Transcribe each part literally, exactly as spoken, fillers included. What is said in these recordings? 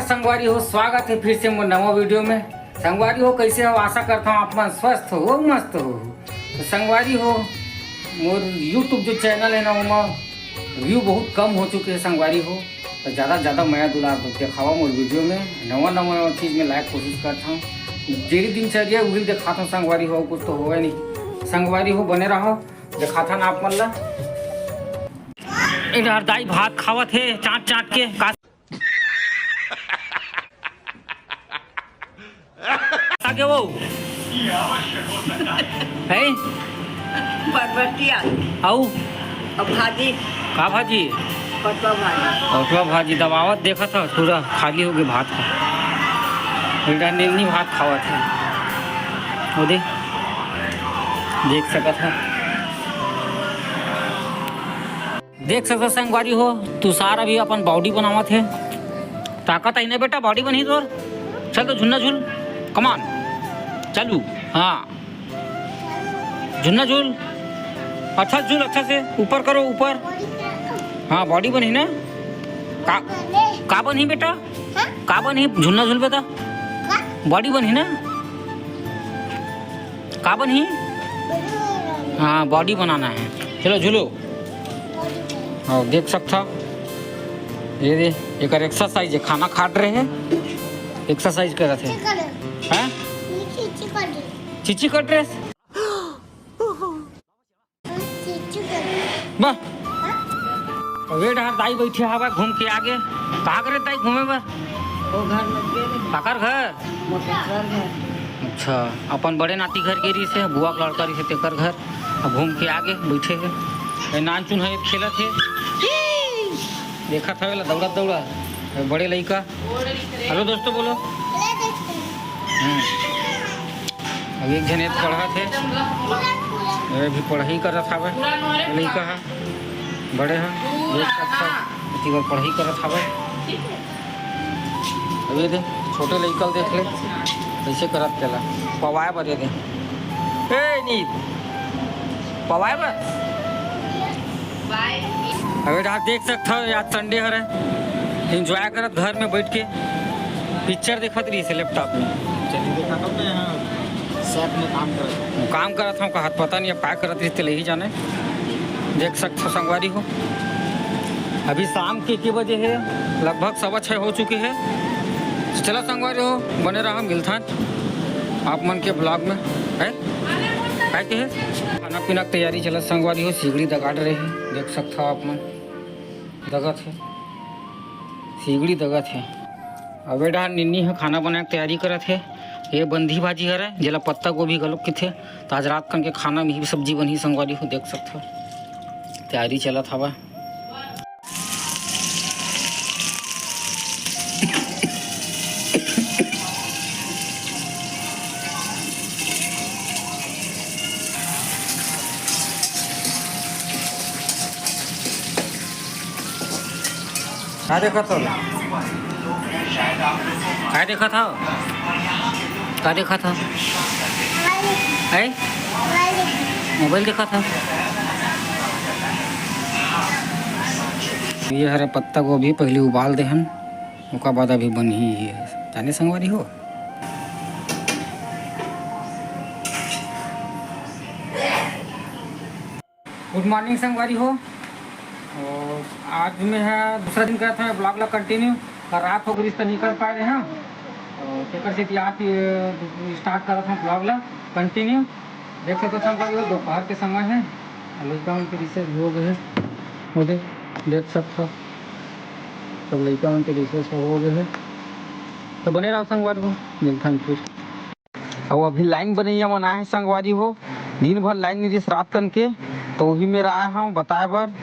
संगवारी हो, स्वागत हे फिर से मोर नवा video में। संगवारी हो, कइसे हो? आशा करत हंव आप मन स्वस्थ हो, मस्त हो। त संगवारी हो, मोर YouTube जो channel हे ना, ओमा view बहुत कम हो चुके हे संगवारी हो। त जादा से जादा मया दुलार देखावा मोर video में, नवा नवा चीज में लाए के कोशिश करत हंव। डेली दिनचर्या उही ल देखात हंव संगवारी हो, कुछ तो होवय नहीं। संगवारी हो, बने रहो, देखाथन आप मन ला। ए डहर दाई भात खावत हे चाट चाट के, का आगे वो? हैं? परवल की आलू। अउ? अउ भाजी। का भाजी? पटवा भाजी। पटवा भाजी दबावत देखत ह, पूरा खाली होगे भात ह। बेटा निन्नी भात खावत हे। वो दे, देख सकत ह। देख सकत संगवारी हो, तुषार अभी अपन body बनावत हे। ताकत आई ना बेटा, body बनही तोर। चल तो झुलना झूल, come on, चालू। हाँ, झुलना झूल, अच्छा झूल, अच्छा से ऊपर करो, ऊपर। हाँ, body बनही ना। का, का बनही बेटा? का बनही? झुलना झूल बेटा, body बनही ना। का बनही? हाँ, body बनाना है। चलो झूलो। हाँ, देख सकत हो, ये दे, एकर exercise हे, खाना खात रहे, exercise करत हे। हैं? चीची कट रहे। वाह। अबे डहर दाई बइठे हवय घूम के आगे। कहाँ करे दाई घूमे बर? वो घर में गेले। काकर घर? मोटरसाइकिल घर। अच्छा, अपन बड़े नाती घर गे रहिस हे, बुआ के लड़का रहिस हे, तेकर घर। अब घूम के आगे बइठे हे। ए नानचुन ह, खेलत हे। देखत हवे ला दौड़त दौड़त। ए बड़े लइका। Hello दोस्तों बोलो। हम्म। अब एक झन ए पढ़त हे, ए भी पढ़ाई करत हवे, लइका ह बड़े ह, देख सकत हव, एती बर पढ़ाई करत हवे। अब ये दे, छोटे लइका ल देख ले, कइसे करत तेला पवाए बर, ये दे, ए नीत, पवाए बर। अबे डहर देख सकत हव, आज Sunday हरे, enjoy करत घर में बइठ के picture देखत रहिस हे laptop में। चलिए देखा था मैं यहाँ shop में काम करत हूँ। काम करत हूँ, कहत पता नहीं अब का करत रहिस, तेला ही जाने। देख सकत हव संगवारी हो, अभी शाम के के बजे हे, लगभग सवा छः हो चुके हे। तो चला संगवारी हो, बने रहा, मिलथन आप मन के vlog में। है काय के हे? खाना पीना के तैयारी चलत संगवारी हो, सिगड़ी दगाड़ रहे हे, देख सकत हव आप मन, दगत हे, सिगड़ी दगत हे। अबे डहर निन्नी ह खाना बनाए के तैयारी करत हे। ये बंधी भाजी हरे, जेला पत्ता गोभी घलोक किथे। त आज रात कन के खाना में ही सब्जी बनही संगवारी हो, देख सकत हव, तैयारी चलत हवय। का देखत हव? का देखत हव? का देखत हव? हैं? मोबाइल देखत हव? ये हरे पत्ता गोभी, पहले उबाल देहन, ओकर बाद अभी बनही हे। जाने संगवारी हो? Good morning संगवारी हो। अउ आज मैं ह दूसरा दिन करत हंव vlog ला continue। अउ रात हो गइस त नइ कर पाए रहेंव। अउ तेकर सेती आज start करत हंव vlog ला continue। देख सकत हव संगवारी हो, दोपहर के समय हे। अउ लइका मन के recess हो गे हे। वो दे, देख सकत हव, सब लइका मन के recess हो गे हे। त बने रहो संगवारी हो, मिलथन फिर। अउ अभी line बनइया मन आए हे संगवारी हो, दिन भर line नइ रिहिस रात कन के, त उही मेर आए हंव बताए बर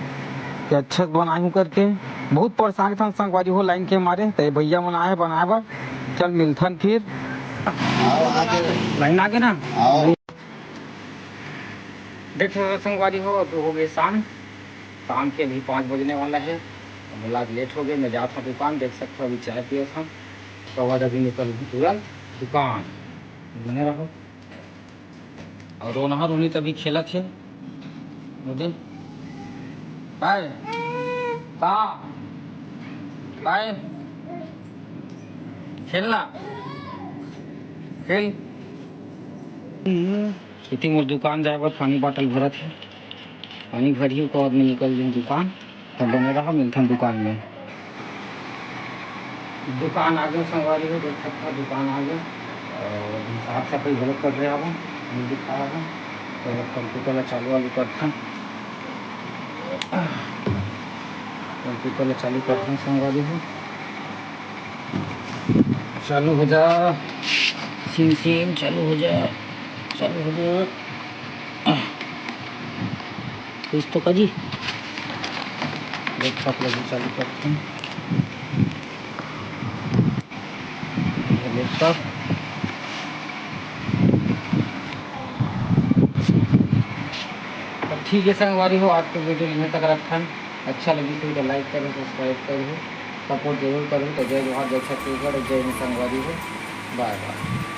कि अच्छा से बनाए हूं करके। बहुत परेशान रहिथन संगवारी हो line के मारे, त ये भइया मन आए हे बनाए बर। चल मिलथन फिर। Line आगे ना? देख सकत हव संगवारी हो, अब हो गे शाम, शाम के अभी पाँच बजने वाला हे। अब मोला आज late हो गे, मैं जात हंव दुकान, देख सकत हव अभी चाय पियत हंव, ओकर बाद अभी निकलहूं तुरंत दुकान। बने रहो। अउ रोनहा रोनी त अभी खेलत हे। मुझे काय? का? काय? खेलना, खेल। इति मोर दुकान जाए बर पानी बाटल भरत हे। पानी भरियो तो आदमी निकल जाए दुकान। तो बने रहा, मिलथन दुकान में। दुकान आगे संगवारी हो, देख सकता दुकान आगे। और साफ सफाई घलो कर रहे हवन, ये दिखा रहा हूँ। तो कंप्यूटर ला चालू वालू करथन, कंप्यूटर ला चालू करथन संगवारी हो। चालू हो जा, सिम सिम चालू हो जा, चालू हो जा। कुछ तो करी। लैपटॉप लगी चालू करते हैं। ये लैपटॉप। तो ठीक है संगवारी हो, आज के वीडियो यहीं तक रखन। अच्छा लगी तो लाइक करो, सब्सक्राइब करो, सपोर्ट जरूर करो। तो जय जोहार, जय छत्तीसगढ़ और जय हिंद संगवारी हो। बाय बाय।